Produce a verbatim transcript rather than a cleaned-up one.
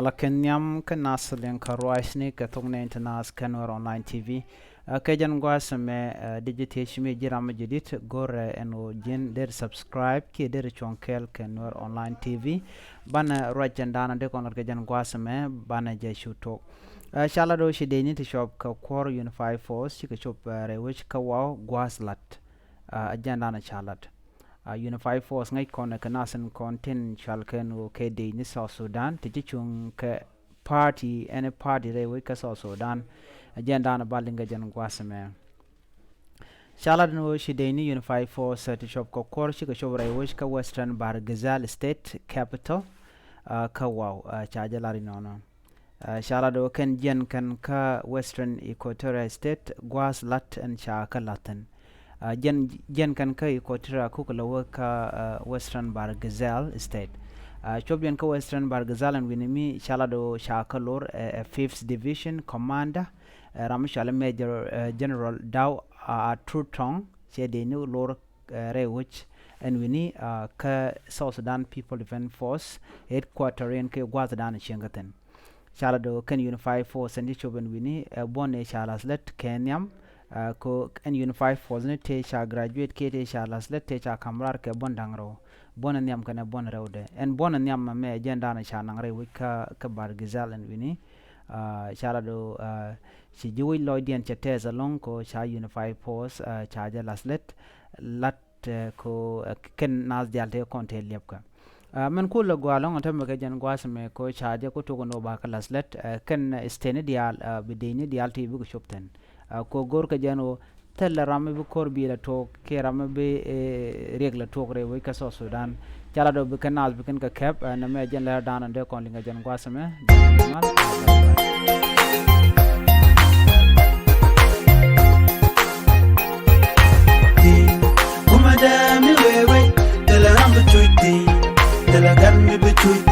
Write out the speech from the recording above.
La kɛ nhiam kä nath liŋ kä ruacni kɛ thok nɛy ti naath kä Nuer Online T V. Ɛ, kɛ jɛn gua̱a̱th ɛmɛ, ɛ, dee ji̱ thiec mi ji̱ ram mi ji̱ di̱t go̱rɛ ɛn ɣöö ji̱n deri subscribe kiɛ deri cuɔ̱ŋ kɛɛl kɛ Nuer Online T V. Banɛ ruac ɛn da̱a̱n dee kɔn lat kɛ jɛn gua̱a̱th ɛmɛ banɛ jɛ cu tok. Ɛ, ca lat ɣöö ci dee ni ti cuɔp kɛ kuɔr Unified Force cikɛ cop, ɛ, rɛy wec kä Wau gua̱a̱th lat. Ɛ, ɛ jɛn da̱a̱n ca lat. Ɛ, Unified Force ŋäc kɔn kɛ nath in kɔn tin cual kɛn ɣöö kɛ dec ni South Sudan ti ci cuŋ kɛ party, any party rɛy wec kä South Sudan. Ɛ jɛn da̱a̱n ba liŋ kɛ jɛn gua̱a̱th ɛmɛ. Ca lat ni ɣöö ci dec ni Unified Force, ɛ, ti cuɔp kɛ kuɔr cikɛ cop rɛy wec kä Western Bahr el Ghazal State Capital, ɛ, kä Wau, ɛ, ca jɛ lat inɔnɔ. Ɛ, ca lat ɣöö kɛn jiɛn kɛn kä Western Equatoria State gua̱a̱th lat ɛn ca kä la̱th thi̱n. Ɛ, jiɛn, jiɛn kɛn kä Equatoria kuk lɛ wä kä, ɛ, Western Bahr el Ghazal State. Ɛ, cuɔp jiɛn kä Western Bahr el Ghazal ɛn wi̱ni mi ca lat ɣöö ca kä lor, ɛ, ɛ Fifth Division Commander, ɛ, ram mi cɔal i̱ Major, ɛ, General Daw, ɛ, Atutong, cɛ dee ni lor, ɛ, rɛy wec ɛn wi̱ni, ɛ, kä South Sudan People Defense Force headquarter in kɛ gua̱a̱th da̱a̱n cieŋ kä thi̱n. Ca lat ɣöö kɛn Unified Force ɛn ci cop ɛn wi̱ni, ɛ, buɔ̱n ëë ca la̱th lät kɛ nhiam, ɛ, kɛ ɣöö ɛn Unified Force ni tëë ca graduate kiɛ tëë ca la̱th lät tëë ca ka̱m raar kɛ buɔ̱n da̱ŋ rɛw. Buɔ̱n nhiam kɛnɛ buɔ̱n rɛwdɛ. Ɛn buɔ̱n nhiam ɛmɛ ɛ jɛn da̱a̱n ca naŋ rɛy wec kä, kä Bahr el Ghazal ɛn wi̱ni. Ɛ, ca lat ɣöö, ɛ, ci ji̱ wec lɔcdiɛn cɛ tɛth ɛlɔ̱ŋ kɛ ɣöö ca Unified Force, ɛ, ca jɛ la̱th lät, lat, ɛ, kɛ ɣöö, ɛ, kɛn naath diaal tëë kɔn tëë liɛpkɛ. Ɛ, min kulɛ gɔaa ɛlɔ̱ŋ ɛn täämɛ kɛ jɛn gua̱a̱th ɛmɛ kɛ ɣöö ca jɛ ku tok ɛn ɣöö ba kɛ la̱th lät, ɛ, kɛn, ɛ, state ni diaal, ɛ, bi dec ni diaal ti bikɛ cop thi̱n. Ɛ, kɛ ɣöö go̱rkɛ jɛn ɣöö thilɛ ram mi bi ko̱r bi̱i̱ lɛ tuɔɔk kiɛ ram mi bi, ɛ, riɛk lɛ tuɔɔk rɛy wec kä South Sudan. Ca lat ɣöö bi kɛn naath bi kɛn kɛ kɛp, ɛ, nɛmɛ jɛn lɛr da̱a̱n ɛn dee kɔn liŋ kɛ jɛn gua̱a̱th ɛmɛ. Kumɛ dee mi wee wec, thilɛ ram bi cuc thi̱n, thilɛ gan mi bi cuc